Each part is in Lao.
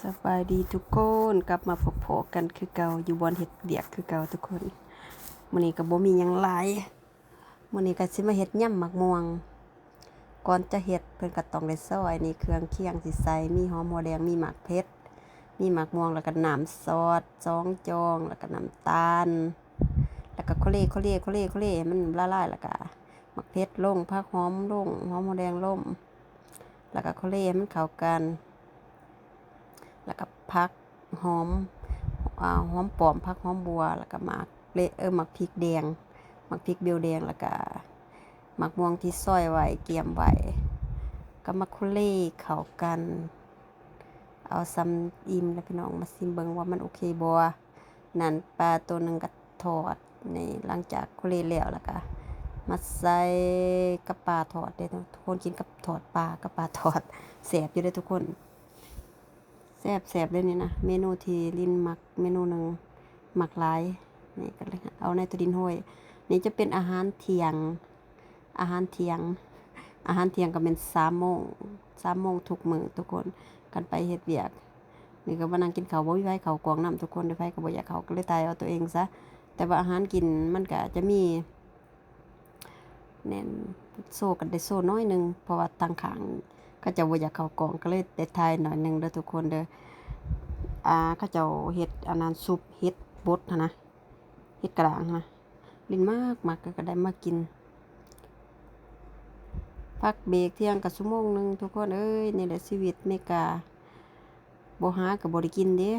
ສະບາຍດີທຸກຄົນ ກັບມາພົບພໍ້ກັນຄືເກົ່າ ຢູ່ບ່ອນເຮັດວຽກຄືເກົ່າທຸກຄົນ. ມື້ນີ້ກໍບໍ່ມີຫຍັງຫຼາຍ ມື້ນີ້ກໍຊິມາເຮັດຍຳໝາກມ່ວງ. ກ່ອນຈະເຮັດ ເພິ່ນກໍຕ້ອງໄດ້ຊອຍ ນີ້ເຄື່ອງຄຽງຊິໃສ່ ມີຫອມຫົວແດງ ມີໝາກເຜັດ ມີໝາກມ່ວງ ແລ້ວກໍນ້ຳຊອດສອງຈອງ ແລ້ວກໍນ້ຳຕານ ແລ້ວກໍໂຄເລ ໂຄເລ ໂຄເລ ໂຄເລໃຫ້ມັນລະລາຍ ແລ້ວກໍໝາກເຜັດລົງ ຜັກຫອມລົງ ຫອມຫົວແດງລົງ ແລ້ວກໍໂຄເລໃຫ້ມັນເຂົ້າກັນ ແລ້ວກໍຜັກຫອມ ອາ ຫອມປ້ອມ ຜັກຫອມບົ່ວ ແລ້ວກໍໝາກເລ ເອີ ໝາກພິກແດງ ໝາກພິກເບວແດງ ແລ້ວກໍໝາກມ່ວງທີ່ຊອຍໄວ້ ກຽມໄວ້ ກໍມາໂຄເລເຂົ້າກັນ. ເອົາສ່ຳອີ່ມແລ້ວພີ່ນ້ອງ ມາຊິມເບິ່ງວ່າມັນໂອເຄບໍ່. ນັ້ນ ປາໂຕໜຶ່ງກໍທອດ ນີ້ ຫຼັງຈາກໂຄເລແລ້ວ ແລ້ວກໍມາໃສ່ກັບປາທອດເດ້ ທຸກຄົນ ກິນກັບທອດປາ ກັບປາທອດ ແຊບຢູ່ເດ້ທຸກຄົນ ແຊບໆເດ້ນີ້ນະ. ເມນູທີ່ລິນມັກເມນູໜຶ່ງ ມັກຫຼາຍ ນີ້ກໍເລີຍເອົາໃນໂຕດິນໂຮຍ. ນີ້ຈະເປັນອາຫານທ່ຽງ ອາຫານທ່ຽງ ອາຫານທ່ຽງກໍແມ່ນສາມໂມງ ສາມໂມງທຸກມື້ທຸກຄົນ ຄັນໄປເຮັດວຽກ. ນີ້ກໍມານັ່ງກິນເຂົ້າ ບໍ່ມີໃຜເຂົ້າກ້ອງນຳທຸກຄົນເດ້ ໃຜກໍບໍ່ຢາກເຂົ້າ ກໍເລີຍຖ່າຍເອົາຕົວເອງຊະ. ແຕ່ວ່າອາຫານກິນມັນກໍຈະມີ ແໜ້ນ ໂຊກັນໄດ້ໂຊໜ້ອຍໜຶ່ງ ເພາະວ່າທາງຂ້າງເຂົາເຈົ້າບໍ່ຢາກເຂົ້າກ້ອງ ກໍເລີຍໄດ້ຖ່າຍໜ້ອຍໜຶ່ງເດີທຸກຄົນເດີ. ອ່າ ເຂົາເຈົ້າເຮັດອັນນັ້ນ ຊຸບເຫັດບົດຫັ້ນນະ ເຫັດກະດ້າງນະ ລິນມັກ ມັກ ກໍໄດ້ມາກິນ. ພັກເບຣກທ່ຽງກໍຊົ່ວໂມງໜຶ່ງທຸກຄົນເອີຍ. ນີ້ແຫຼະຊີວິດເມກາ ບໍ່ຫາກໍບໍ່ໄດ້ກິນເດ້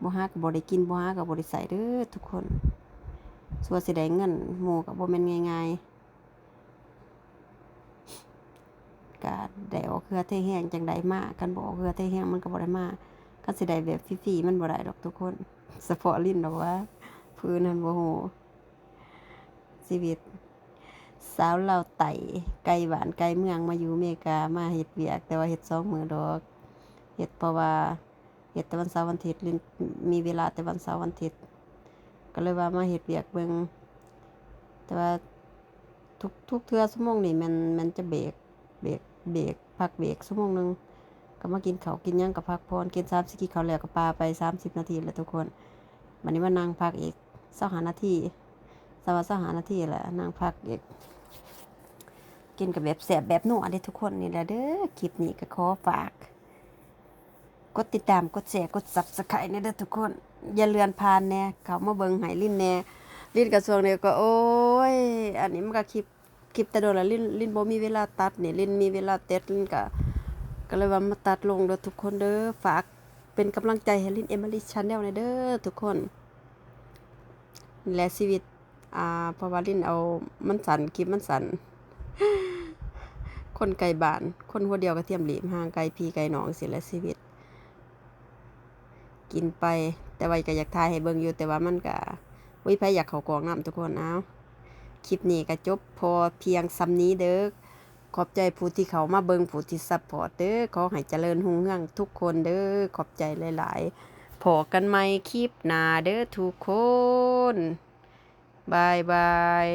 ບໍ່ຫາກໍບໍ່ໄດ້ກິນ ບໍ່ຫາກໍບໍ່ໄດ້ໃຊ້ເດີທຸກຄົນ. ຊົ່ວຊິໄດ້ເງິນໝູ່ກໍບໍ່ແມ່ນງ່າຍໆ ກະໄດ້ອອກເຫື່ອແຮງຈັ່ງໃດມາ ຄັນບໍ່ອອກເຫື່ອແຮງມັນກໍບໍ່ໄດ້ມາ. ຄັນຊິໄດ້ແບບຟຣີໆມັນບໍ່ໄດ້ດອກທຸກຄົນ ສະເພາະລິນດອກວ່າ ຜູ້ອື່ນຫັ້ນບໍ່ຮູ້. ຊີວິດສາວລາວໃຕ້ ໄກບ້ານໄກເມືອງ ມາຢູ່ເມກາ ມາເຮັດວຽກ ແຕ່ວ່າເຮັດສອງມື້ດອກ ເຮັດ ເພາະວ່າ ເຮັດແຕ່ວັນເສົາວັນອາທິດ ລິນມີເວລາແຕ່ວັນເສົາວັນອາທິດ ກໍເລີຍວ່າມາເຮັດວຽກເບິ່ງ. ແຕ່ວ່າທຸກ ທຸກເທື່ອຊົ່ວໂມງນີ້ແມ່ນ ແມ່ນຈະເບຣກ ເບຣກ ເບຣກ ພັກເບຣກຊົ່ວໂມງໜຶ່ງ ກໍມາກິນເຂົ້າກິນຫຍັງກໍພັກຜ່ອນ ກິນສາມສີ່ກິນເຂົ້າແລ້ວກໍປາໄປສາມສິບນາທີແຫຼະທຸກຄົນ. ບັດນີ້ມານັ່ງພັກອີກຊາວຫ້ານາທີ ຊາວ ຊາວຫ້ານາທີແຫຼະ ນັ່ງພັກອີກ ກິນກໍແບບແຊບແບບນົວເດ້ທຸກຄົນ. ນີ້ແຫຼະເດີ ຄລິບນີ້ກໍຂໍຝາກ ກົດຕິດຕາມ ກົດແຊ ກົດ Subscribe ແດ່ເດີທຸກຄົນ ຢ່າເລື່ອນຜ່ານແດ່ ເຂົ້າມາເບິ່ງໃຫ້ລິນແດ່. ລິນກໍຊ່ວງນີ້ກໍ ໂອ້ຍ ອັນນີ້ມັນກໍຄລິບ ຄລິບແຕ່ດົນລະ ລິນ ລິນບໍ່ມີເວລາຕັດນີ້ ລິນມີເວລາຕັດ ລິນກໍ ກໍເລີຍວ່າມາຕັດລົງເດີທຸກຄົນເດີ. ຝາກເປັນກຳລັງໃຈໃຫ້ລິນ Emily Channel ແດ່ເດີທຸກຄົນ. ແລະຊີວິດ ອ່າ ເພາະວ່າລິນເອົາ ມັນສັ້ນ ຄລິບມັນສັ້ນ ຄົນໃກ້ບ້ານ ຄົນຫົວດຽວກະທຽມລີບ ຫ່າງໄກພີ່ໄກນ້ອງ ຊີ້ແຫຼະຊີວິດ ກິນໄປ. ແຕ່ວ່າກະຢາກຖ່າຍໃຫ້ເບິ່ງຢູ່ ແຕ່ວ່າມັນກະບໍ່ມີໃຜຢາກເຂົ້າກ້ອງນຳທຸກຄົນ. ເອົາ ຄລິບນີ້ກະຈົບພໍພຽງສ່ຳນີ້ເດີ. ຂອບໃຈຜູ້ທີ່ເຂົ້າມາເບິ່ງ ຜູ້ທີ່ຊັບພອດເດີ. ຂໍໃຫ້ຈະເລີນຮຸ່ງເຮືອງທຸກຄົນເດີ. ຂອບໃຈຫຼາຍໆ. ພໍ້ກັນໃໝ່ຄລິບໜ້າເດີທຸກຄົນ. ບາຍບາຍ.